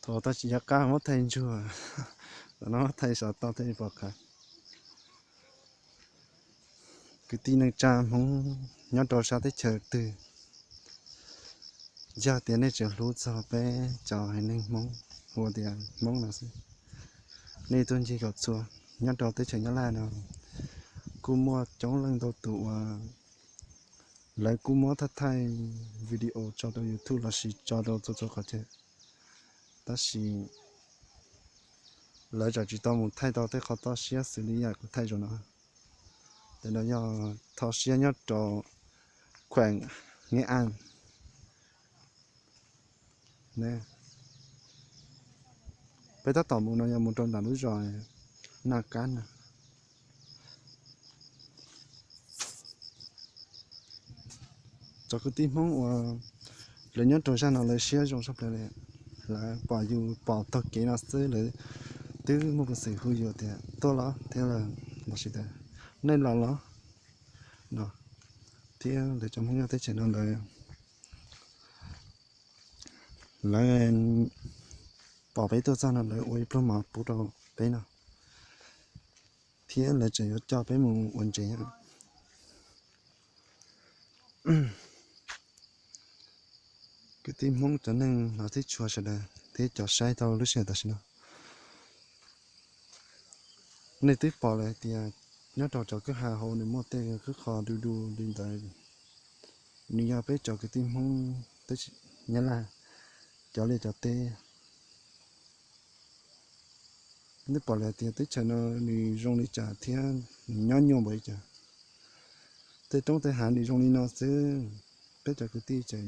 Thaum tab sis yuav qab muab thaij ntsuag, thaum no muab thaij xov tooj thiaj li pom qab. Kwv tij neej tsa Hmoob nyob rau sab teb chaws twg, yog tias nej tseem hlub txog peb cov haiv neeg Hmoob, hu tias Hmoob no xwb, nej tuaj ncig kom txhua. Nyob rau teb chaws Nyab Laj no kuj muaj coob leej ntau tus uas lawv kuj muab thaij thaij video tso rau YouTube lossis tso rau txhua txhua qhov chaw, tab sis lawv tseem tsis tau mus thaij tau tej qhov toj siab xws li yam kuv thaij zaum no. Tes no yog toj siab nyob rau khueem Nge An. Peb tab tom mus no yog mus rau nram lub zos Naj Kab no. Cov kwv tij Hmoob uas lawv nyob rau zaj no lawv siab zoo tshaj plaws li, lawv pom yus pom taug kev no xwb lawv twb muaj peev xwm hu yus tias tuaj los thiab lossis tias nej los los no, thiab lawv cov Hmoob nyob teb chaws no lawv, lawv pom peb tuaj txog no lawv ua ib pluag mov pub rau peb no, thiab lawv tseem yuav coj peb mus ua ntsev. Kwv tij Hmoob cov neeg no thiab tshua sawv daws thiab cov saib tau lub sij hawm tam sim no, nej twb pom lawm hais tias nyob rau cov kwj ha hauv nws muaj tej kwj qho du du li ntawd, nws yog peb cov kwv tij Hmoob teb chaws Nyab Laj cov liaj cov teb. Nej pom lawm hais tias teb chaws no nws zoo li cas thiab nws nyob nyuaj npaum li cas. Tej roob tej hav nws zoo li no xwb, peb cov kwv tij tseem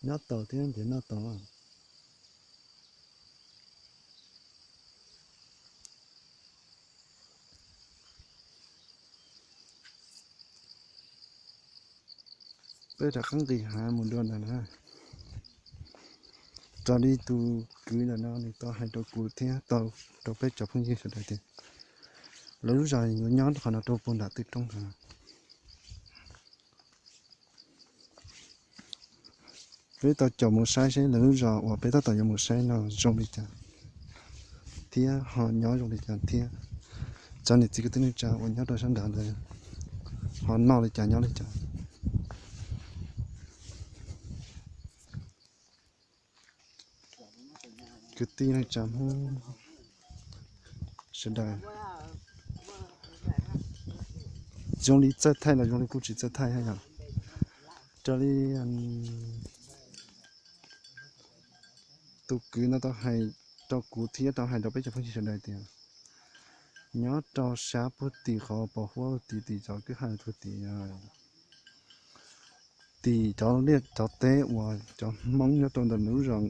nyob tau thiab nrhiav noj tau. Peb rov qab nqis hav mus dua ntawm na. Raws li tus kwv ntawm no nws tau hais rau kuv thiab tau rau peb cov phooj ywg sawv daws tias lawv lub zos yuav nyob qhov no rau puag nram twg roob no. Peb tau caum mus saib seb lawv lub zos uas peb tab tom yuav mus saib no zoo li cas thiab ho nyob zoo li cas thiab cov niam txiv kwv tij neej tsa uas nyob rau sab nrad lawv ho noj li cas nyob li cas. Kwv tij neej tsa Hmoob sawv daws, zoo li txawj thaij los zoo li kuj tsis txawj thaij thiab yom. Raws li tus kwv no tau hais rau kuv thiab tau hais rau peb cov phooj ywg sawv daws tias nyob rau sab puag tim qhov pos huab tim tim cov kwj ha puag tim tim cov liaj cov teb uas cov Hmoob nyob rau ntawm lub zos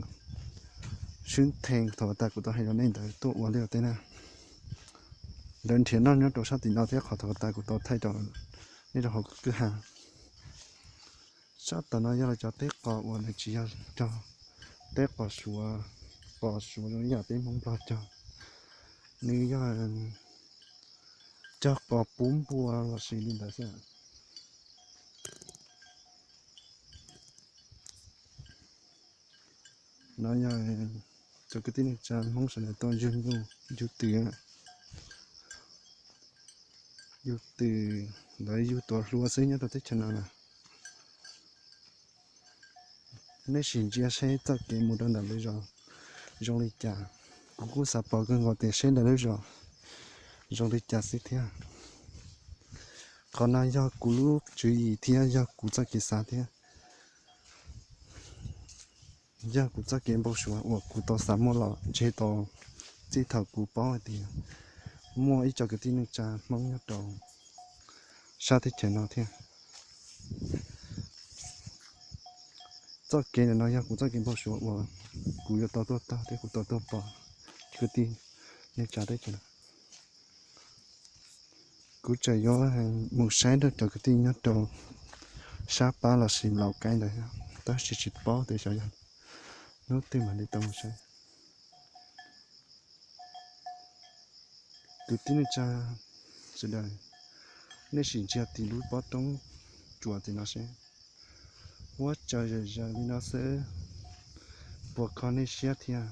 Swb Theej thaum tas kuv tau hais rau nej ntawd tuaj ua liaj ua teb na. Lawv nrhiav noj nyob rau sab tim no thiab qhov thaum tas kuv tau thaij rau nej rau hauv kwj ha. Sab tom no yog lawv cov teb qos uas nws tsis yog cog teb qos suav, qos suav zoo ib yam peb Hmoob Nplog cog, nws yog cog qos puv npua los sis li ntawd xwb. No yog cov kwv tij neej tsa Hmoob sawv daws tuaj yug nyuj yug twm, yug twm, lawv yug tuav hlua xwb nyob rau teb chaws no na. Nej sim ntsia seb txoj kev mus rau ntawm lawv zos zoo li cas. Kuv kuj xav pom kawg nkaus tias seb lawv lub zos zoo li cas xwb thiab. Qhov no yog kuv lub tswv yim thiab yog kuv txoj kev xav thiab yog kuv txoj kev npau suav uas kuv tau xav muaj los ntshe tau txij thaum kuv paub hais tias muaj ib co kwv tij neej tsa Hmoob nyob rau sab teb chaws no thiab. Txoj kev ntawm no yog kuv txoj kev npau suav uas kuv yuav tau tuaj taug thiab kuv tau tuaj pom kwv tij neej tsa teb chaws no. Kuv tseem yuav mus saib nrog cov kwv tij nyob rau sab pab los sis Laus Kaib ntawd, tab sis tsis paub tias xyov yog hnub twg mam li tau mus saib. Kwv tij neej tsa sawv daws, nej sim ntsia tim lub pob roob tsuas tim no seb, huab tsaws zom zaws li no xwb. puas kho nej siab thiab.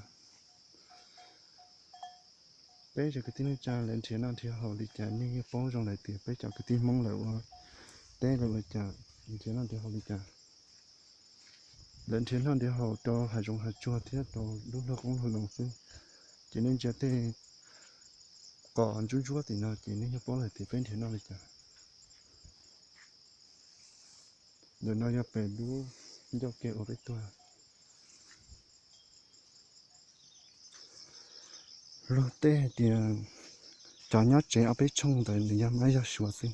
Peb cov kwv tij neej tsa lawv nrhiav noj nrhiav haus li cas nej yeej paub zoo lawm tias peb cov kwv tij Hmoob lawv ua teb lawv ua cas, nrhiav noj nrhiav haus li cas. Lawv nrhiav noj nrhiav haus rau hav zoov hav tsuag thiab rau lub luag qoob luag loo xwb. Ces nej ntsia tej qos ntsuab ntsuab tim no ces nej yeej paub lawm tias peb nrhiav noj li cas. Ntawm no yog pem lub ncauj ke uas peb tuaj. Luag tej hais tias cov nyob tsev ob peb tshooj ntawd nws yog mab yog suav xwb,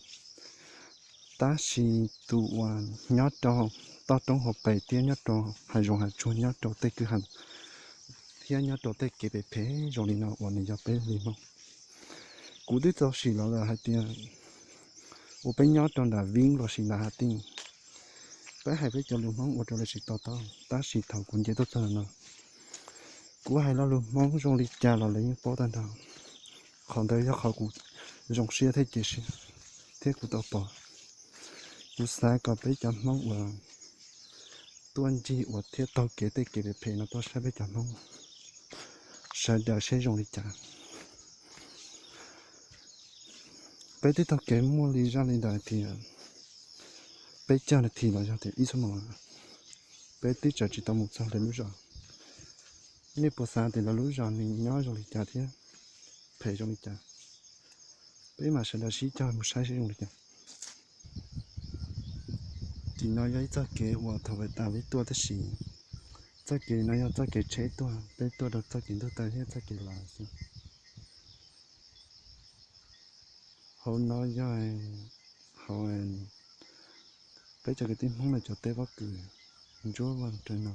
tab sis tus uas nyob rau toj roob hauv pes thiab nyob rau hav zoov hav tsuag nyob rau tej kwj ha thiab nyob rau tej kev phem phem zoo li no uas nws yog peb li Hmoob. Kuv twb tau sim los lawm hais tias uas peb nyob rau nram Vib los sis nram Has Tij, peb hais peb cov lus Hmoob ua rau lawv tsis to taub, tab sis thaum kuv nce tuaj txog no, kuv hais lo lus Hmoob zoo li cas los lawv yeej paub tag nrho. Qhov ntawd yog qhov kuv zoo siab thiab cia siab, thiab kuv tau pom. Kuv xav kom peb cov Hmoob uas tuaj ncig uas thiab taug kev tej kev phem phem no tuaj saib peb cov Hmoob sawv daws seb zoo li cas. Peb twb taug kev muaj li zaj li ntawd tias peb caug nas this los yog tias ib xuab moos, peb twb tseem tsis tau mus txog lawv lub zos. Nej puas xav tias lawv lub zos nws nyob zoo li cas thiab phem zoo li cas? Peb mam sawv daws sib cog mus saib seb zoo li cas. Tim no yog ib txoj kev uas thaum peb tas peb tuaj tab sis txoj kev no yog txoj kev tsheb tuaj, peb tuaj rau txoj kev ntuj taw thiab txoj kev los xwb. Hauv no yog hauv peb cov kwv tij Hmoob no cov teb pob kws ntsuab vaj rau no.